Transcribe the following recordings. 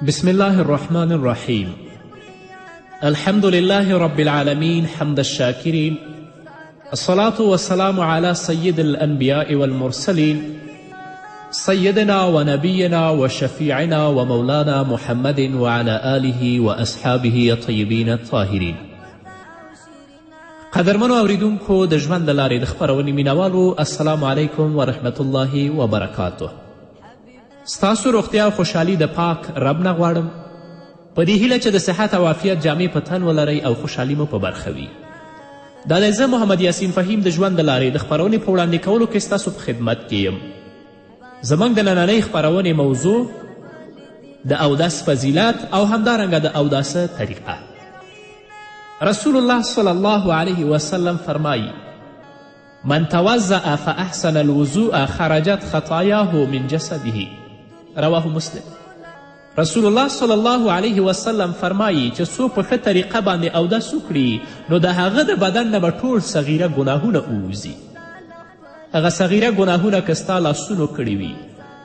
بسم الله الرحمن الرحيم. الحمد لله رب العالمين، حمد الشاكرين، الصلاة والسلام على سيد الأنبياء والمرسلين، سيدنا ونبينا وشفيعنا ومولانا محمد وعلى آله وأصحابه الطيبين الطاهرين. قدرمنو اوریدونکو، د ژوند د لارې د خپرونې مینوالو، السلام علیکم ورحمت الله وبرکاته. ستاسو روغتیا او خوشحالي د پاک رب نه غواړم، په دې هیله چې د صحت او عافیت جامې په تن ولرئ او خوشحالي مو په برخه وي. دا دی زه محمد یاسین فهیم د ژوند د لارې د خپرونې په وړاندې کولو کې ستاسو په خدمت کې یم. زموږ د نننۍ خپرونې موضوع د اودس فضیلت او همدارنګه د اوداسه طریقه. رسول الله صلی الله علیه وسلم فرمایی: من توضأ فأحسن الوضوء خرجت خطاياه من جسده. رواه مسلم. رسول الله صلی الله علیه وسلم فرمایی چې څوک په ښه طریقه باندې اودس وکړي نو د هغه د بدن نه به ټول صغیره ګناهونه ووځي. هغه صغیره ګناهونه که ستا لاسونو کړي وي،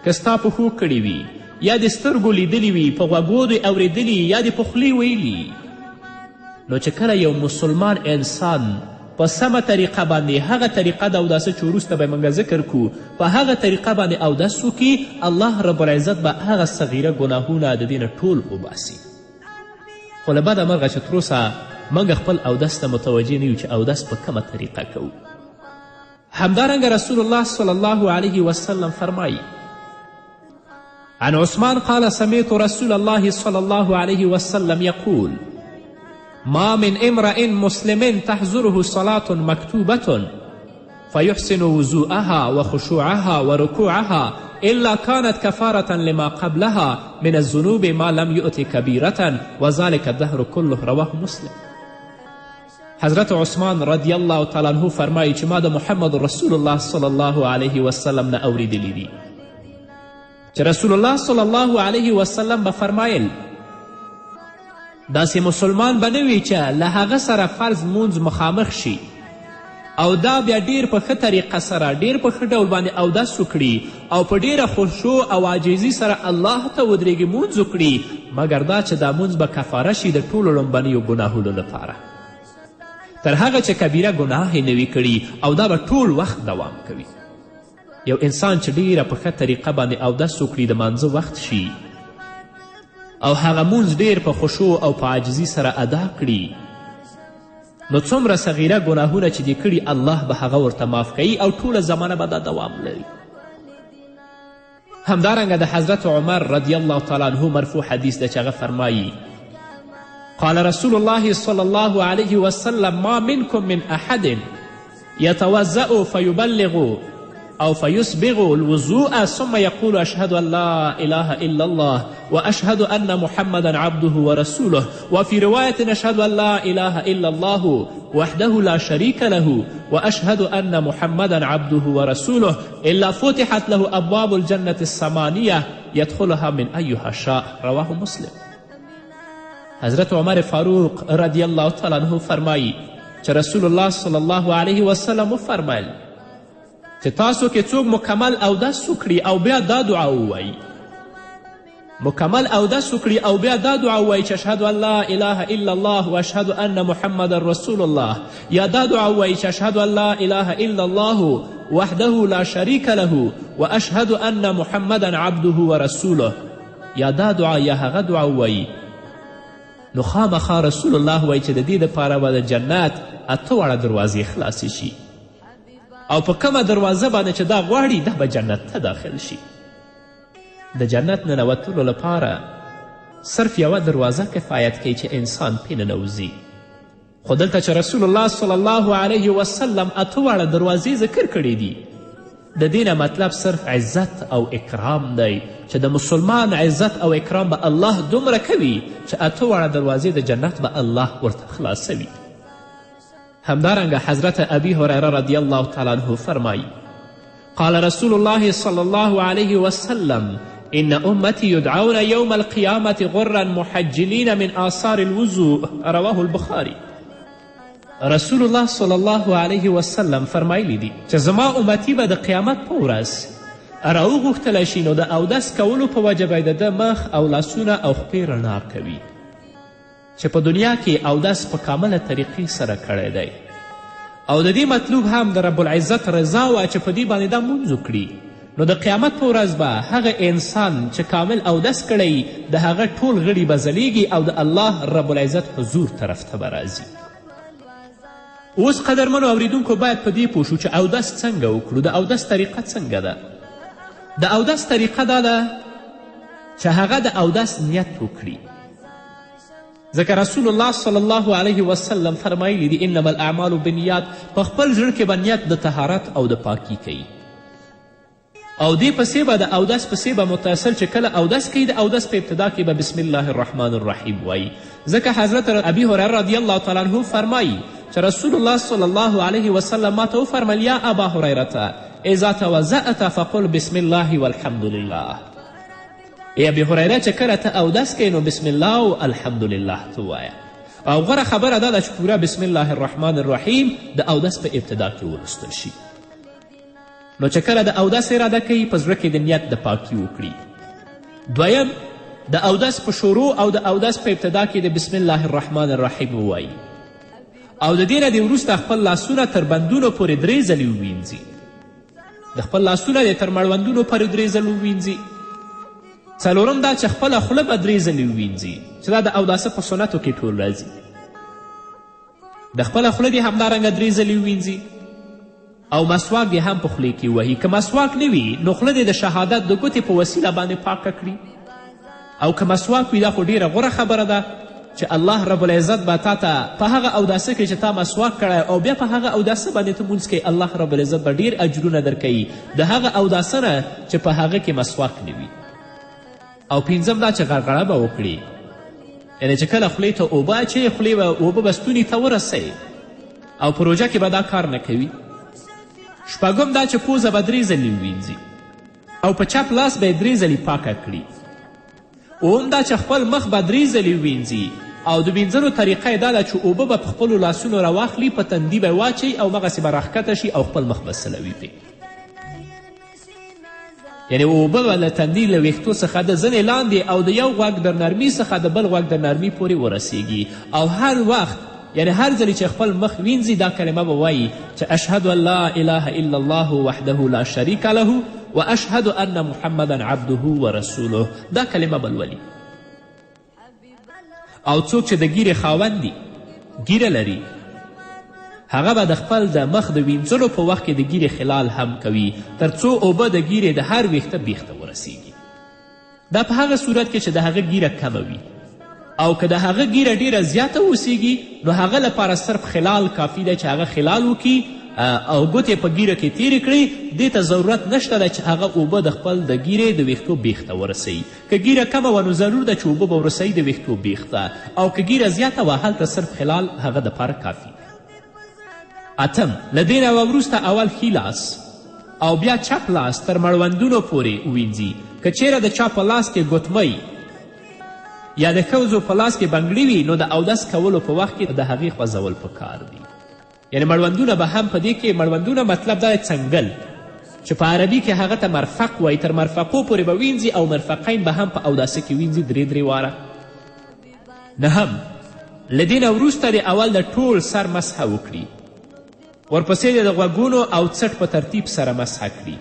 که ستا پښو کړي وي، یا د سترګو لیدلي وي، په غوږو دې اورېدلي، یا دې په خولې ویلي، نو چې کله یو مسلمان انسان په سمه طریقه باندې، هغه طریقه د اوداسه چې وروسته به موږ ذکر کو، په هغه طریقه باندې اودس وکړي، الله رب العزت به هغه صغیره ګناهونه د دې نه ټول وباسي. خو له بده مرغه چې تر اوسه موږ خپل اودس ته متوجه نه یو چې اودس په کومه طریقه کوو. همدارنګه رسول الله صلی الله علیه وسلم فرمایي: عن عثمان قال سمعت رسول الله صلى الله عليه وسلم يقول: ما من امرأ مسلم تحضره صلاة مكتوبة فيحسن وضوءها وخشوعها وركوعها إلا كانت كفارة لما قبلها من الذنوب ما لم يؤت كبيرة وذلك الدهر كله. رواه مسلم. حضرت عثمان رضی الله تعالی عنه فرمایي چې ما د محمد رسول الله صلی الله علیه وسلم نه اوریدلي دي چې رسول الله صلی الله علیه وسلم به فرمایل: داسې مسلمان به نه وي چې له هغه سره فرض مونځ مخامخ شي او دا بیا ډیر په ښه طریقه سره، ډیر په ښه ډول باندې اودس وکړي او په ډیره خشوع او عاجزي سره الله ته ودرېږي، مونځ وکړي، مګر دا چې دا مونځ به کفاره شي د ټولو لومبنیو ګناهونو لپاره، تر هغه چې کبیره ګناه یې نه وي کړي، او دا به ټول وخت دوام کوي. یو انسان چې ډیره په ښه طریقه باندې اودس وکړي، د مانځه وخت شي او هغه مونځ ډیر په خشوع او په عاجزي سره ادا کړي، نو څومره صغیره ګناهونه چې دې کړي الله به هغه ورته معاف کوي او ټوله زمانه به دا دوام لري. همدارنګه د حضرت عمر رضی الله تعالی عنه مرفوع حدیث ده چې هغه فرمایي: قال رسول الله صلى الله عليه وسلم: ما منكم من أحد يتوضأ فيبلغ أو فيسبغ الوضوء ثم يقول أشهد أن لا إله إلا الله وأشهد أن محمدا عبده ورسوله، وفي رواية أشهد أن لا إله إلا الله وحده لا شريك له وأشهد أن محمدا عبده ورسوله، إلا فتحت له أبواب الجنة الثمانية يدخلها من أيها شاء. رواه مسلم. حضرت عمر فاروق رضی الله تعالی عنه فرمایي چې رسول الله صلی الله علیه وسلم وفرمیل چې تاسو کې څوک مکمل اودس وکړي او بیا دا دعا ووایي، مکمل اودس وکړي او بیا دا دعا ووایي چې اشهد ان لا اله الا الله و اشهد ان محمدا رسول الله، یا دا دعا ووایي چې اشهد ان لا اله الا الله وحده لا شریک له و اشهد ان محمدا عبده ورسوله، یا دا دعا یا هغه دعا ووایي، نو خامخا رسول الله وایي چې د دې دپاره به د جنت اته واړه دروازې خلاصې شي او په کومه دروازه باندې چې دا غواړي دا به جنت ته داخل شي. د جنت ننوتلو لپاره صرف یوه دروازه کفایت کوي چې انسان پرې ننوځي، خو دلته چې رسول الله صلی الله علیه وسلم اته واړه دروازې ذکر کړي دي، د دې نه مطلب صرف عزت او اکرام دی چې د مسلمان عزت او اکرام به الله دومره کوي چې اته واړه دروازې د جنت به الله ورته خلاصوي. همدارنګه حضرت ابي هریره رضی الله تعالی عنه فرمایي: قال رسول الله صلى الله عليه وسلم: إن أمتي يدعون يوم القيامة غرا محجلين من آثار الوضوء. رواه البخاري. رسول الله صلی الله علیه وسلم فرمایلی دي چې زما امتي به د قیامت په ورځ راوغوښتلی شي، نو د اودس کولو په وجه به د ده مخ او لاسونه او خپې رڼا کوي، چې په دنیا کې اودس په کامله طریقې سره کړی دی. او د دې مطلوب هم د رب العزت رضا وه چې په دې باندې دا مونځ وکړي. نو د قیامت په ورځ به هغه انسان چې کامل اودس کړی، د هغه ټول غړي به ځلیږي او د الله رب العزت حضور طرف ته به راځي. اوس قدرمنو اوریدونکو باید په دې پوه شو چې اودس څنګه وکړو، د اودس طریقه څنګه ده. د اودس طریقه دا ده چې هغه د اودس نیت وکړي، ځکه رسول الله صلی الله علیه وسلم فرمایلی دي انما الاعمال بالنیات. په خپل زړه کې به نیت د طهارت او د پاکي کوي، او دې پسې به د اودس پسې به متصل چې کله اودس کوي، د اودس په ابتدا کې به بسم الله الرحمن الرحیم وایي. ځکه حضرت ابي هریره رضی الله تعالی عنه فرمایي چې رسول الله صلی الله علیه وسلم ما ته وفرمیل یا ابا هریرته اذا توضأت فقل بسم الله والحمد لله. ای ابي هریره چې کله ته اودس کوې نو بسم الله او الحمدلله ته ووایه. او غوره خبره دا ده چې پوره بسم الله الرحمن الرحیم د اودس په ابتدا کې ولوستل شي. نو چې کله د اودس اراده کوي، په زړه کې د نیت د پاکي وکړي. دویم، د اودس په شروع او د اودس په ابتدا کې د بسم الله الرحمن الرحیم ووایي، او د دې نه دې وروسته خپل لاسونه تر بندونو پورې درې ځلې ووینځي. د خپل لاسونه دې تر مړوندونو پورې درې ځل ووینځي. څلورم دا چې خپله خوله به درې ځلې ووینځي، چې دا د اوداسه په سنتو کې ټول راځي. د خپله خوله دې همدارنګه درې ځلې ووینځي، او مسواک دې هم په خولې کې ووهي. که مسواک نه وي نو خوله دې د شهادت د ګوتې په وسیله باندې پاکه کړي، او که مسواک وي دا خو ډیره غوره خبره ده چې الله رب العزت به تا ته په هغه اوداسه کې چې تا مسواک کړی او بیا په هغه اوداسه باندې ته مونځ کوې، الله رب العزت به ډیر اجرونه درکوي د هغه اوداسه نه چې په هغه کې مسواک نه وي. او پنځم دا چې غرغړه به وکړي، یعنې چې کله خولې ته اوبه اچوې، خولې به اوبه به ستوني ته ورسوي، او په روژه کې به دا کار نه کوي. شپږم دا چې پوزه به درې ځلې ووینځي، او په چپ لاس به یې درې ځلې پاکه کړي. اووم دا چې خپل مخ به درې ځلې ووینځي، او د وینځلو طریقه یې دا ده چې اوبه به په خپلو لاسونو راواخلي، په تندي به یې واچوي او مغسې به راښکته شي او خپل مخ به سلوي پرې. یعنې اوبه به له تندي له ویښتو څخه د زنې لاندې او د یو غوږ در نرمي څخه د بل غوږ در نرمي پورې ورسیږي. او هر وخت یعنې هر ځلې چې خپل مخ وینځي دا کلمه به وایي چې اشهد ان لا اله الا الله وحده لا شریک له و اشهد ان محمدا عبده ورسوله. دا کلمه به لولي. او څوک چې د ږیرې خاوند دي، ږیره لري، هغه به د خپل د مخ د وینځلو په وخت کې د ږیرې خلال هم کوي، تر څو اوبه د ږیرې د هر ویښته بیخ ته ورسیږي. دا په هغه صورت کې چې د هغه ږیره کمه وي، او که د هغه ږیره ډیره زیاته اوسیږي نو هغه لپاره صرف خلال کافي دی چې هغه خلال وکړي او ګوتې په ږیره کې تیرې کړي. دې ته ضرورت نشته دی چې هغه اوبه د خپل د ږیرې د ویښتو بیخ ته ورسوي. که ږیره کمه وه نو ضرور ده چې اوبه به ورسوي د ویښتو بیخ ته، او که ږیره زیاته وه هلته صرف خلال هغه دپاره کافي دی. اتم، له دې نه وروسته اول ښي لاس او بیا چپ لاس تر مړوندونو پورې ووینځي. که چیرې د چا په لاس کې ګوتمۍ یا د ښځو په لاس کې بنګړي وي نو د اودس کولو په وخت کې د هغې خوځول پکار دي. یعنې مړوندونه به هم په دې کې، مړوندونه مطلب دا دی څنګل چې په عربي کې هغه ته مرفق وایي، تر مرفقو پورې به وینځي او مرفقین به هم په اوداسه کې وینځي درې درې واره. نهم، له دې نه وروسته دې اول د ټول سر مسحه وکړي، ورپسې دې د غوږونو او څټ په ترتیب سره مسحه کړي،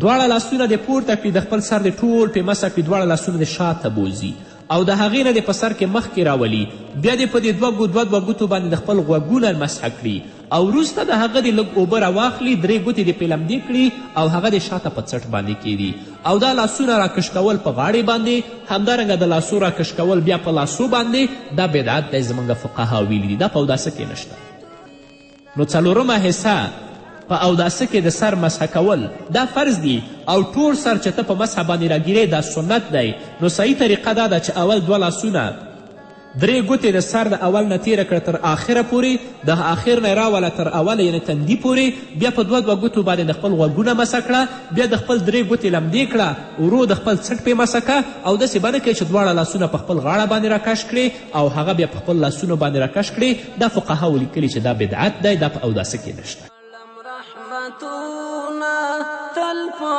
دواړه لاسونه دې پورته کړي، د خپل سر دې ټول پې مسح کړي، دواړه لاسونه دې شاته بوځي او د هغې نه دې په سر کې مخکې راولي، بیا دې په دې دوه دوه دوه ګوتو باندې د خپل غوږونه مسح کړي، او وروسته د هغه دې لږ اوبه راواخلي، درې ګوتې دې پې لمدې کړي او هغه دې شاته په څټ باندې کیږدي. او دا لاسونه راکش کول په غاړې باندې، همدارنګه د لاسو راکش کول بیا په لاسو باندې، دا بدعت دی، زموږ فقها ویلي دي، دا په اوداسه کې نشته. نو څلورمه حصه په اوداسه کې د سر مسح کول دا فرض دي، او ټول سر چې ته په مسح باندې راګیرې دا سنت دی. نو صحیح طریقه دا ده چې اول دوه لاسونه درې ګوتې د سر د اول نه تیره کړه تر آخره پورې، د آخر نه راوله تر اوله یعنې تندي پورې، بیا په دوه دوه ګوتو باندې د خپل غوږونه مسح کړه، بیا د خپل درې ګوتې لمدې کړه، ورو د خپل څټ پې مسح کړه، او داسې به نه کوې چې دواړه لاسونه په خپل غاړه باندې راکش کړې او هغه بیا په خپل لاسونو باندې راکش کړې. دا فقهاو لیکلي چې دا بدعت دی، دا په اوداسه کې نشته. رحمتونه تل په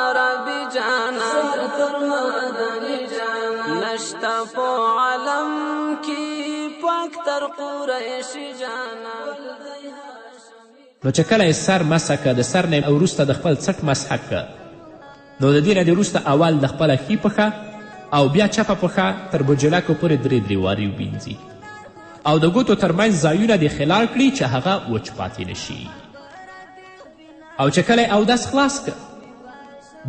عربي جانان، سر تر مدني جانان، نشته په عالم کې پاک تر قریشي جانان. نو چې کله یې سر مسح که، د سر نه وروسته د خپل څټ مسح که، نو د دې نه دې وروسته اول د خپله ښي پښه او بیا چپه پښه تر بجلکو پورې درې درې وارې ووینځي او د ګوتو ترمنځ ځایونه دې خلال کړي چې هغه وچ پاتې نشي. او چې کله یې اودس خلاص که،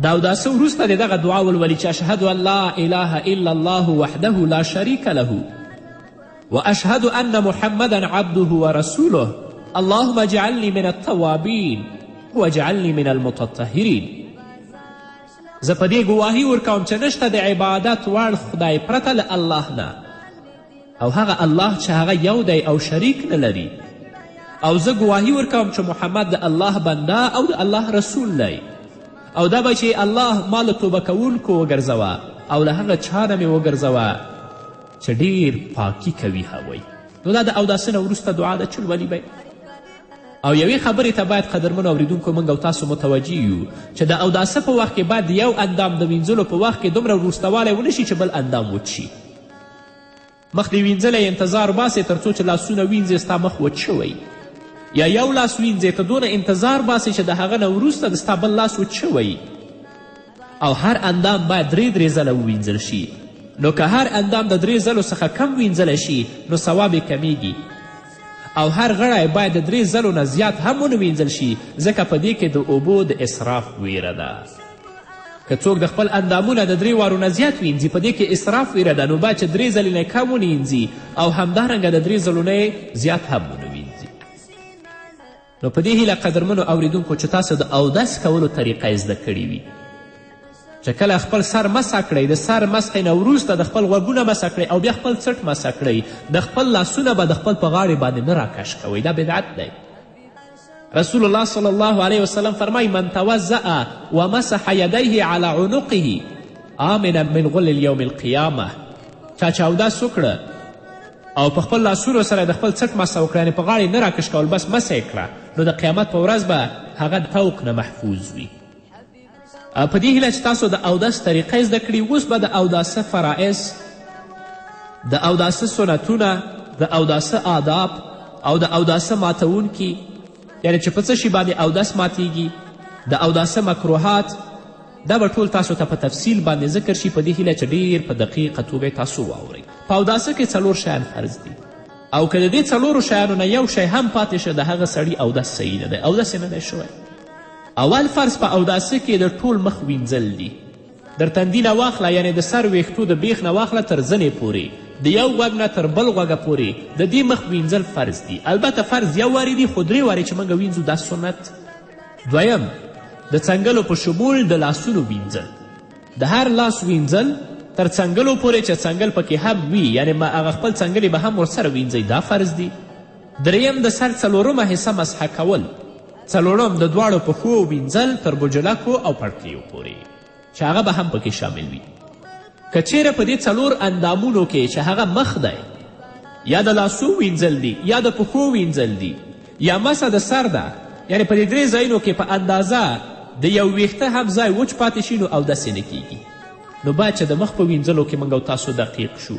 د اوداسه وروسته دې دغه دعا ولولي چې اشهد ان لا اله الا الله وحده لا شریک له واشهد ان محمدا عبده ورسوله اللهم اجعلني من التوابین واجعلني من المتطهرین. زه په دې ګواهي ورکوم چې نشته د عبادت وړ خدای پرته له الله نه، او هغه الله چې هغه یو دی او شریک نه لري، او زه ګواهي ورکوم چې محمد د الله بنده او د الله رسول دی، او دا به چې الله ما له توبه کوونکو وګرځوه او له هغه چا نه مې وګرځوه چې ډیر پاکي کوي هغوی. نو دا د اوداسه نه وروسته دعا ده چې لولي به. او یوې خبرې ته باید قدرمنو اوریدونکو موږ او تاسو متوجه یو چې د اوداسه په وخت کې باید یو اندام د وینځلو په وخت کې دومره وروستهوالی ونه شي چې بل اندام وچ شي. مخ دې وینځلی انتظار باسې تر څو چې لاسونه وینځې ستا مخ وچ شوی، یا یو لاس وینځې ته دونه انتظار باسې چې د هغه نه وروسته د ستا بل لاس وچ شوی. او هر اندام باید درې درې ځله ووینځل شي. نو که هر اندام د درې ځلو څخه کم وینځلی شي نو ثواب یې کمیږي، او هر غړی باید د درې ځلو نه زیات هم ونه وینځل شي، ځکه په دې کې د اوبو د اسراف ویره ده. که څوک د خپل اندامونه د درې وارو نه زیات وینځي په دې کې اسراف ویره ده، نو باید چې درې ځلې نه کم ونه وینځي او همدارنګه د درې ځلو نه زیات هم ونه وینځي. نو په دې هیله قدرمنو اوریدونکو چې تاسو د اودس کولو طریقه یې زده کړې وي، چې کله خپل سر مسح کړئ، د سر مسحې نه وروسته د خپل غوږونه مسح کړئ او بیا خپل څټ مسح کړئ، د خپل لاسونه به د خپل په غاړې باندې نه راکش کوئ، دا بدعت دی. رسول الله صلی الله علیه وسلم فرمایي من توضأ ومسح یدیه علی عنقه آمنا من غل اليوم القیامه. چا چې اودس وکړه او په خپل لاسونو سره د خپل څټ مسح وکړه، یعنې په غاړې نه راکش کول، بس مسح یې کړه، نو د قیامت په ورځ به هغه د طوق نه محفوظ وي. په دې هیله چې تاسو د اودس طریقه زده کړي، اوس به د اوداسه فرائض، د اوداسه سنتونه، د اوداسه آداب او د اوداسه ماتوونکي، یعنې چې په څه شي باندې اودس ماتیږي، د اوداسه مکروهات، دا به ټول تاسو ته په تفصیل باندې ذکر شي. په دې هیله چې ډېر په دقیقه توګه تاسو واورئ. په اوداسه کې څلور شیان فرض دي، او که د دې څلورو شیانو نه یو شی هم پاتې شه د هغه سړي اودس صحیح نه دی، اودس یې نه دی شوی. اول فرض په اوداسه کې د ټول مخ وینځل دي، در تندي نه واخله، یعنې د سر ویښتو د بیخ نه واخله تر زنې پورې، د یو غوږ نه تر بل غوږه پورې د دې مخ وینځل فرض دي. البته فرض یو وارې دي، خو درې وارې چې موږ وینځو دا سنت. دویم د څنګلو په شمول د لاسونو وینځل، د هر لاس وینځل تر څنګلو پورې چې څنګل پکې هم وي، یعنې هغه خپل څنګلې به هم ورسره وینځئ، دا فرض دي. دریم د سر څلورمه حصه مسح کول. څلورم د دواړو پښو وینځل تر بجلکو او پړکیو پورې چې هغه به هم پکې شامل وي. که چیرې په دې څلور اندامونو کې چې هغه مخ دی، یا د لاسو وینځل دي، یا د پښو وینځل دي، یا مسه د سر ده، یعنې په دې درې ځایونو کې په اندازه د یو ویښته هم ځای وچ پاتې شي نو اودس یې نه کیږي. نو باید چې د مخ په وینځلو کې موږ او تاسو دقیق شو،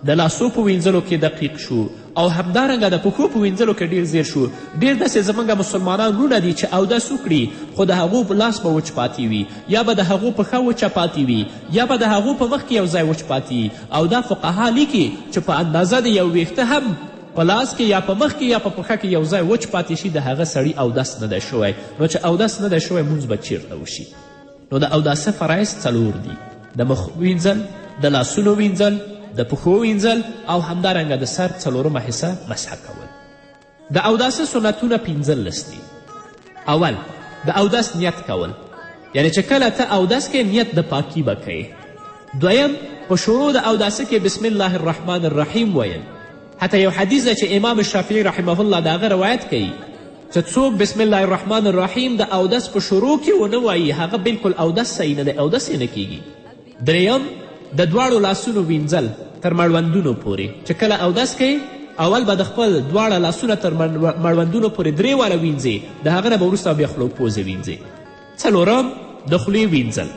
د لاسو په وینځلو کې دقیق شو، او همدارنګه د پښو په وینځلو کې ډېر ځیر شو. ډېر داسې زموږ مسلمانان وروڼه دي چې اودس وکړي خو د هغو په لاس به وچ پاتې وي، یا به د هغو پښه وچه پاتې وي، یا به د هغو په مخ کې یو ځای وچ پاتې وي. او دا فقها لیکي چې په اندازه د یو ویښته هم په لاس کې یا په مخ کې یا په پښه کې یو ځای وچ پاتې شي د هغه سړي اودس نه دی شوی. نو چې اودس نه دی شوی مونځ به چیرته وشي؟ نو د اوداسه فرایض څلور دي: د مخ وینځل، د لاسونو وینځل، د پښو وینځل، او همدارنګه د سر څلورمه حصه مسح کول. د اوداسه سنتونه 15 دي. اول د اودس نیت کول، یعنې چې کله ته اودس کوې نیت د پاکي به کوې. دویم په شروع د اوداسه کې بسم الله الرحمن الرحیم ویل. حتی یو حدیث ده چې امام شافعي رحمه الله د هغه روایت کوي چې څوک بسم الله الرحمن الرحیم د اودس په شروع کې ونه وایي هغه بلکل اودس صحیح نه دی، اودس یې نه کیږي. دریم د دواړو لاسونو وینځل تر مړوندونو پورې، چې کله اودس کوې اول به د خپل دواړه لاسونه تر مړوندونو پورې درې واره وینځې، د هغه نه به وروسته بیا خوله پوزې وینځې. څلورم د خولې وینځل،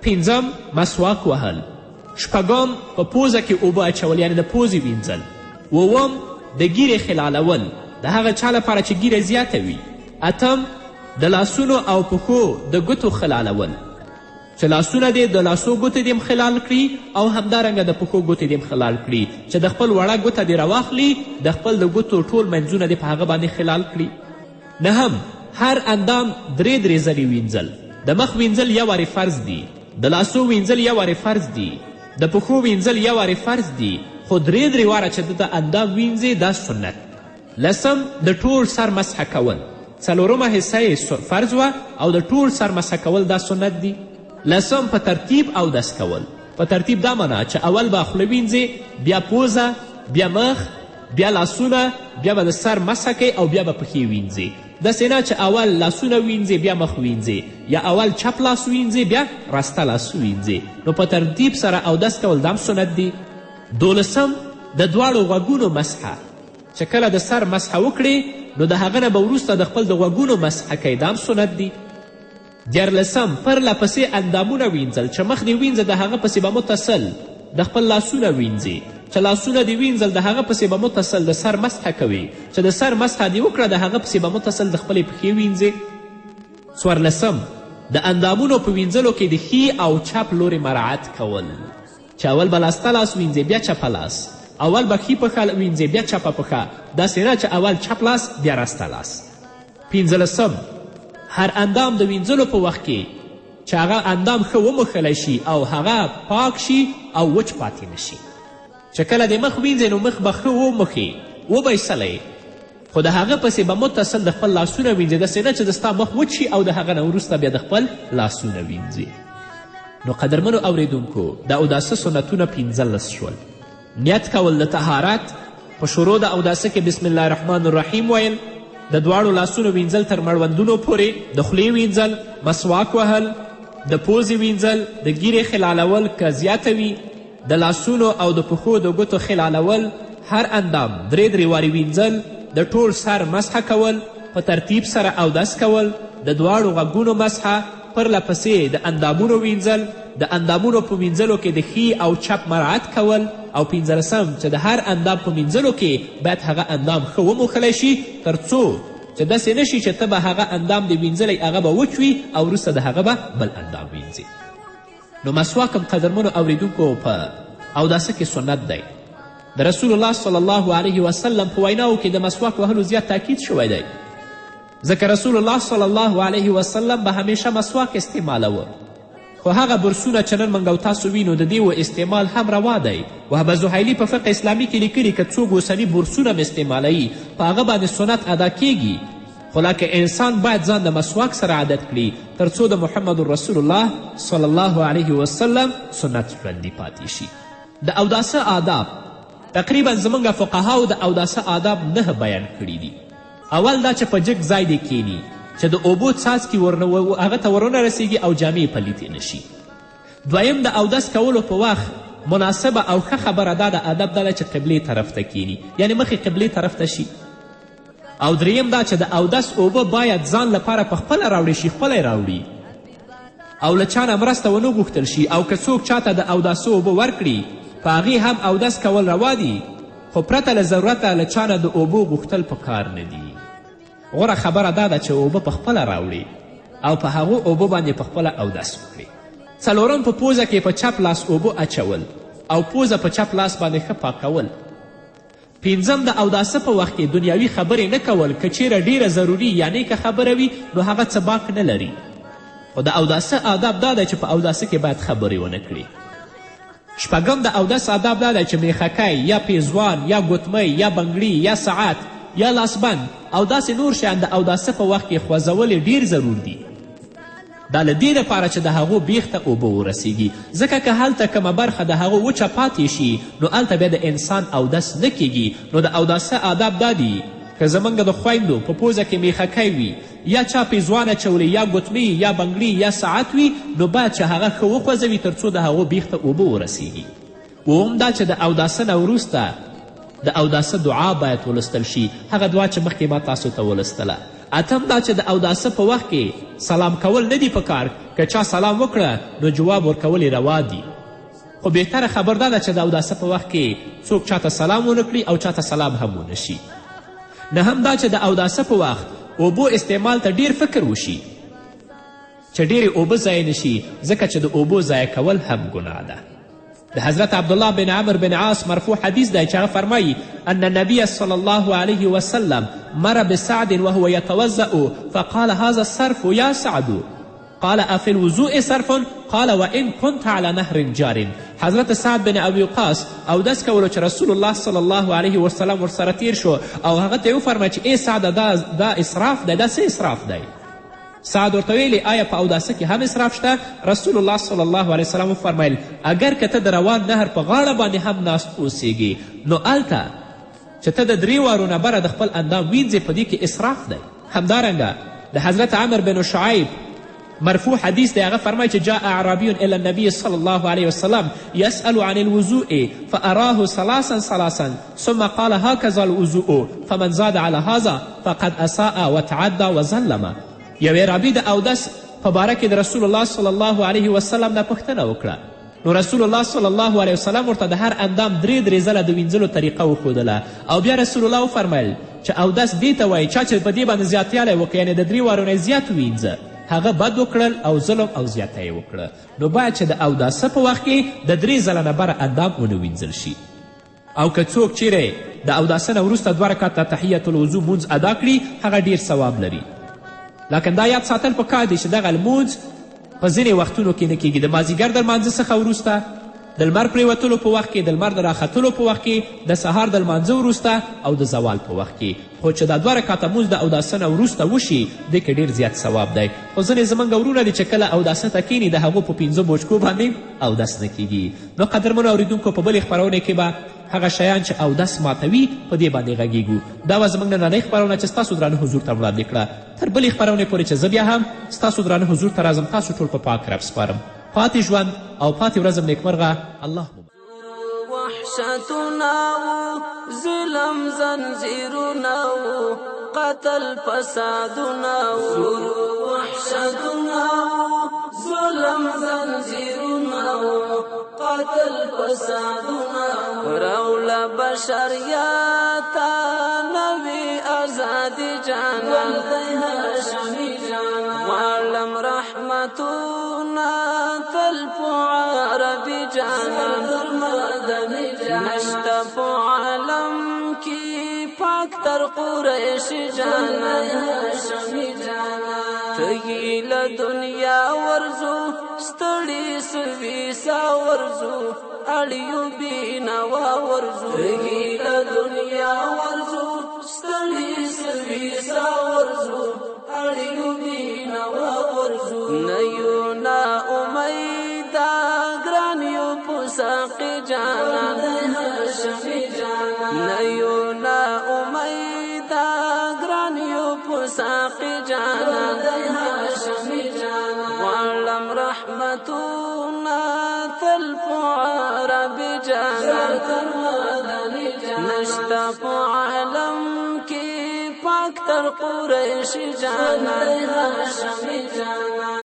پنځم مسواک وهل، شپږم په پوزه کې اوبه اچول یعنې د پوزې وینځل، اووم د ږیرې خلالول د هغه چا لپاره چې ږیره زیاته وي، اتم د لاسونو او پښو د ګوتو خلالول چې لاسونه دې د لاسو ګوتې دې هم خلال کړي او همدارنګه د پښو ګوتې دې هم خلال کړي چې د خپل وړه ګوته دې راواخلي د خپل د ګوتو ټول منځونه دې په هغه باندې خلال کړي. نهم، هر اندام درې درې ځلې وینځل. د مخ وینځل یو وارې فرض دي، د لاسو وینځل یو وارې فرض دي، د پښو وینځل یو وارې فرض دي، خو درې درې واره چې د اندام وینځې دا سنت. لسم، د ټول سر مسح کول. څلورمه حصه یې فرض وه او د ټول سر مسح کول دا سنت دي. لسم، په ترتیب اودس کول. په ترتیب دا معنا چې اول به خوله وینځې، بیا پوزه، بیا مخ، بیا لاسونه، بیا به د سر مسح کوې او بیا به پښې وینځې. داسې نه چې اول لاسونه وینځې بیا مخ وینځې، یا اول چپ لاس وینځې بیا راسته لاس وینځې. نو په ترتیب سره اودس کول دا هم سنت دي. دولسم، د دواړو غوږونو مسحه. چې کله د سر مسحه وکړې نو د هغه نه به وروسته د خپل د غوږونو مسحه کوې، دا هم سنت دي. دیارلسم، پرله پسې اندامونه وینځل. چې مخ دې وینځه د هغه پسې به متصل د خپل لاسونه وینځې، چې لاسونه دې وینځل د هغه پسې به متصل د سر مسحه کوې، چې د سر مسحه دې وکړه د هغه پسې به متصل د خپلې پښې وینځې. څوارلسم، د اندامونو په وینځلو کې د ښي او چپ لورې مراعت کول. چې اول به لاسته لاس وینځې بیا چپه لاس، اول به ښي پښه وینځې بیا چپه پښه، داسې نه چې اول چپ لاس بیا راسته لاس. پنځلسم، هر اندام د وینځلو په وخت کې چې هغه اندام ښه وموښلی شي او هغه پاک شي او وچ پاتې نه شي. چې کله د مخ وینځې نو مخ به ښه وموښې وبیسلی، خو د هغه پسې به متصل د خپل لاسونه وینځې، داسې نه چې د ستا مخ وچ شي او د هغه نه وروسته بیا د خپل لاسونه وینځې. نو قدرمنو اوریدونکو، د اوداسه سنتونه 15 شول. نیت کول د طهارت په شروع د اوداسه کې بسم الله الرحمن الرحیم ویل، د دواړو لاسونو وینځل تر مړوندونو پورې، د خولې وینځل، مسواک وهل، د پوزې وینځل، د ږیرې خلالول که زیاته وي، د لاسونو او د پښو د ګوتو خلالول، هر اندام درې درې وارې وینځل، د ټول سر مسحه کول، په ترتیب سره اودس کول، د دواړو غوږونو مسحه، پرله پسې د اندامونو وینځل، د اندامونو په وینځلو کې د ښي او چپ مراعت کول، او پنځلسم چې د هر اندام په مینځلو کې باید هغه اندام ښه وموښلی شي، تر څو چې داسې نه شي چې ته به هغه اندام دې وینځلی هغه به وچ وي او وروسته د هغه به بل اندام وینځي. نو مسواک هم قدرمنو اوریدونکو په اوداسه کې سنت دی. د رسول الله صلی الله علیه وسلم په ویناو کې د مسواک وهلو زیات تاکید شوی دی، ځکه رسول الله صلی الله علیه وسلم به همیشه مسواک استعمالوه. خو هغه برسونه چې نن موږ او تاسو وینو د دې و استعمال هم روا دی. وهبه زهیلي په فقه اسلامي کې لیکلي که څوک اوسني برسونه هم استعمالوي په هغه باندې سنت ادا کیږي، خو لکه انسان باید ځان د مسواک سره عادت کړي تر څو د محمد رسول الله صلی الله علیه وسلم سنت ژوندي پاتې شي. د اوداسه آداب تقریبا زموږ فقهاو د اوداسه آداب نه بیان کړي دي. اول دا چې په جګ ځای دې کښېني چې د اوبو څاڅکي هغه ته ورونه رسیږي او جامې پلیتې نه شي. دویم، د اودس کولو په وخت مناسبه او ښه خبره دا ده، ادب دا ده چې قبلې طرف ته کښېني، یعنې مخې قبلې طرف ته شي. او دریم دا چې د اودس اوبه باید ځان لپاره په خپله راوړې شي، خپله یې راوړي او له چا نه مرسته ونه غوښتل شي. او که څوک چاته د اوداسه اوبه ورکړي په هغې هم اودس کول روا دي، خو پرته له ضرورته له چا نه د اوبو غوښتل په کار نه دي. غوره خبره دا ده چې اوبه په خپله راوړي او په هغو اوبو باندې په خپله اودس وکړي. څلورم، په پوزه کې په چپ لاس اوبه اچول او پوزه په چپ لاس باندې ښه پاکول. پنځم، د اوداسه په وخت کې دنیاوي خبرې نه کول، که چیرې ډیره ضروري یا نیکه خبره وي نو هغه څه باک نه لري. خو د اوداسه آداب دا دی چې په اوداسه کې باید خبرې ونه کړي. شپږم، د اودس آداب دا دی چې میخکی یا پیزوان یا ګوتمۍ یا بنګړي یا ساعت یا لاسبند او داسې نور شیان د اوداسه په وخت کې خوځول یې ډیر ضرور دي. دا له دې دپاره چې د هغو بیخ ته اوبه ورسیږي، ځکه که هلته کومه برخه د هغو وچه پاتې شي نو هلته بیا د انسان اودس نه کیږي. نو د اوداسه آداب دا دي که زموږ د خویندو په پوزه کې میخکی وي یا چا پیزوان اچولې یا ګوتمۍ یا بنګړي یا ساعت وي نو باید چې هغه ښه وخوځوي تر څو د هغو بیخ ته اوبه ورسیږي. اووم دا چې د اوداسه نه وروسته د اوداسه دعا باید ولوستل شي، هغه دعا چې مخکې ما تاسو ته ولوستله. اتم دا چې د اوداسه په وخت کې سلام کول نه دي پکار. که چا سلام وکړه نو جواب ورکول یې روا دي، خو بهتره خبر دا ده چې د اوداسه په وخت کې څوک چاته سلام ونه کړي او چاته سلام هم ونه شي. نه هم دا چې د اوداسه په وخت اوبو استعمال ته ډیر فکر وشي چې ډېرې اوبه ضایع نشي، ځکه چې د اوبو ضایع کول هم ګناه ده. د حضرت عبدالله بن عمر بن عاص مرفوع حدیث دی چې هغه فرمایي ان النبي صلی الله علیه وسلم مر بسعد وهو يتوضأ فقال هذا الصرف يا سعد، قال افي الوضوء صرف؟ قال وان كنت على نهر جار. حضرت سعد بن ابي وقاص اودس کولو چې رسول الله صلی الله علیه وسلم ورسره تیر شو او هغه ته یې وفرمایل چې ای سعده، دا اسراف دی، دا څه اسراف دی؟ سعد ورته ویلې آیا په اوداسه کې هم اسراف شته؟ رسول الله صلی الله علیه وسلم وفرمیل اګر که ته د روان نهر په غاړه باندې هم ناست اوسیږي نو هلته چې ته د درې وارو نه بره د خپل اندام وینځې په دې کې اسراف دی. همدارنګه د حضرت عمر بن شعیب مرفوع حدیث دی، هغه فرمایي چې جاء اعرابي الى النبي صلی الله علیه وسلم يسأل عن الوضوء فأراه ثلاثا ثلاثا ثم قال هكذا الوضوء فمن زاد على هذا فقد اساء وتعدى وظلم. یو اعرابي د اودس په باره کې د رسول الله صلی الله علیه وسلم نه پوښتنه وکړه، نو رسول الله صلی الله علیه وسلم ورته د هر اندام درې درې ځله د وینځلو طریقه وښودله او بیا رسول الله وفرمیل چې اودس دې ته وایي چا چې په دې باندې زیاتیالی وکړي، یعنې د درې وارو نه زیات ووینځه، هغه بد وکړل او ظلم او زیاتی یې وکړه. نو باید چې د اوداسه په وخت کې د درې ځله نه بره اندام ونه وینځل شي. او که څوک چیرې د اوداسه نه وروسته دوه رکعته تحیت الوضو مونځ ادا کړي هغه ډیر ثواب لري. لکن دا یاد ساتل پکار دي چې دغه لمونځ په ځینې وختونو کې نه کیږي، د مازدیګر د لمانځه څخه وروسته، د لمر پرېوتلو په وخت کې، د لمر د راختلو په وخت کې، د سهار د لمانځه وروسته او د زوال په وخت کې. خو چې دا دوه رکعته مونځ د اوداسه نه وروسته وشي دې کې ډېر زیات ثواب دی. خو ځینې زموږ وروڼه دي چې کله اوداسه ته کښېني د هغو په پنځه بوچکو باندې اودس نه کیږي. نو قدرمنو اورېدونکو، په بلې خپرونې کې به هغه شیان چې اودس ماتوي په دې باندې غږیږو. دا وه زموږ نننۍ خپرونه چې ستاسو درانه حضور ته وړاندې کړه. تر بلې خپرونې پورې چې زه بیا هم ستاسو درانه حضور ته راځم، تاسو ټول په پاک رب سپارم. پاتې ژوند او پاتې ورځم نیکمرغه. الله مو وحشتونه وو، ظلم زنځیرونه وو، قتل فسادونه وو، وحشتونه وو، ظلم زنځیرونه وو، قتل فسادونه وو، راوله بشریت نوې ازادي جانان، غواړم رحمتونه تل په عربي جانان، نشته په عالم کې پاک تر قریش جانان، ته یې له دنیا ورځو ستړي سوي سا ورځو، اړیو بېنوا ورځو، ته یې له دنیا ورځو ستړي سوي سا ورځو، اړیو بېنوا ورځو، نه یو نا امیده ګران یو په ساقي جانان، نه یو نا امیده ګران یو په ساقي جانان، غواړم رحمتونه تل په عربي جانان، نشته په عالم کې پاک تر قریش جانان.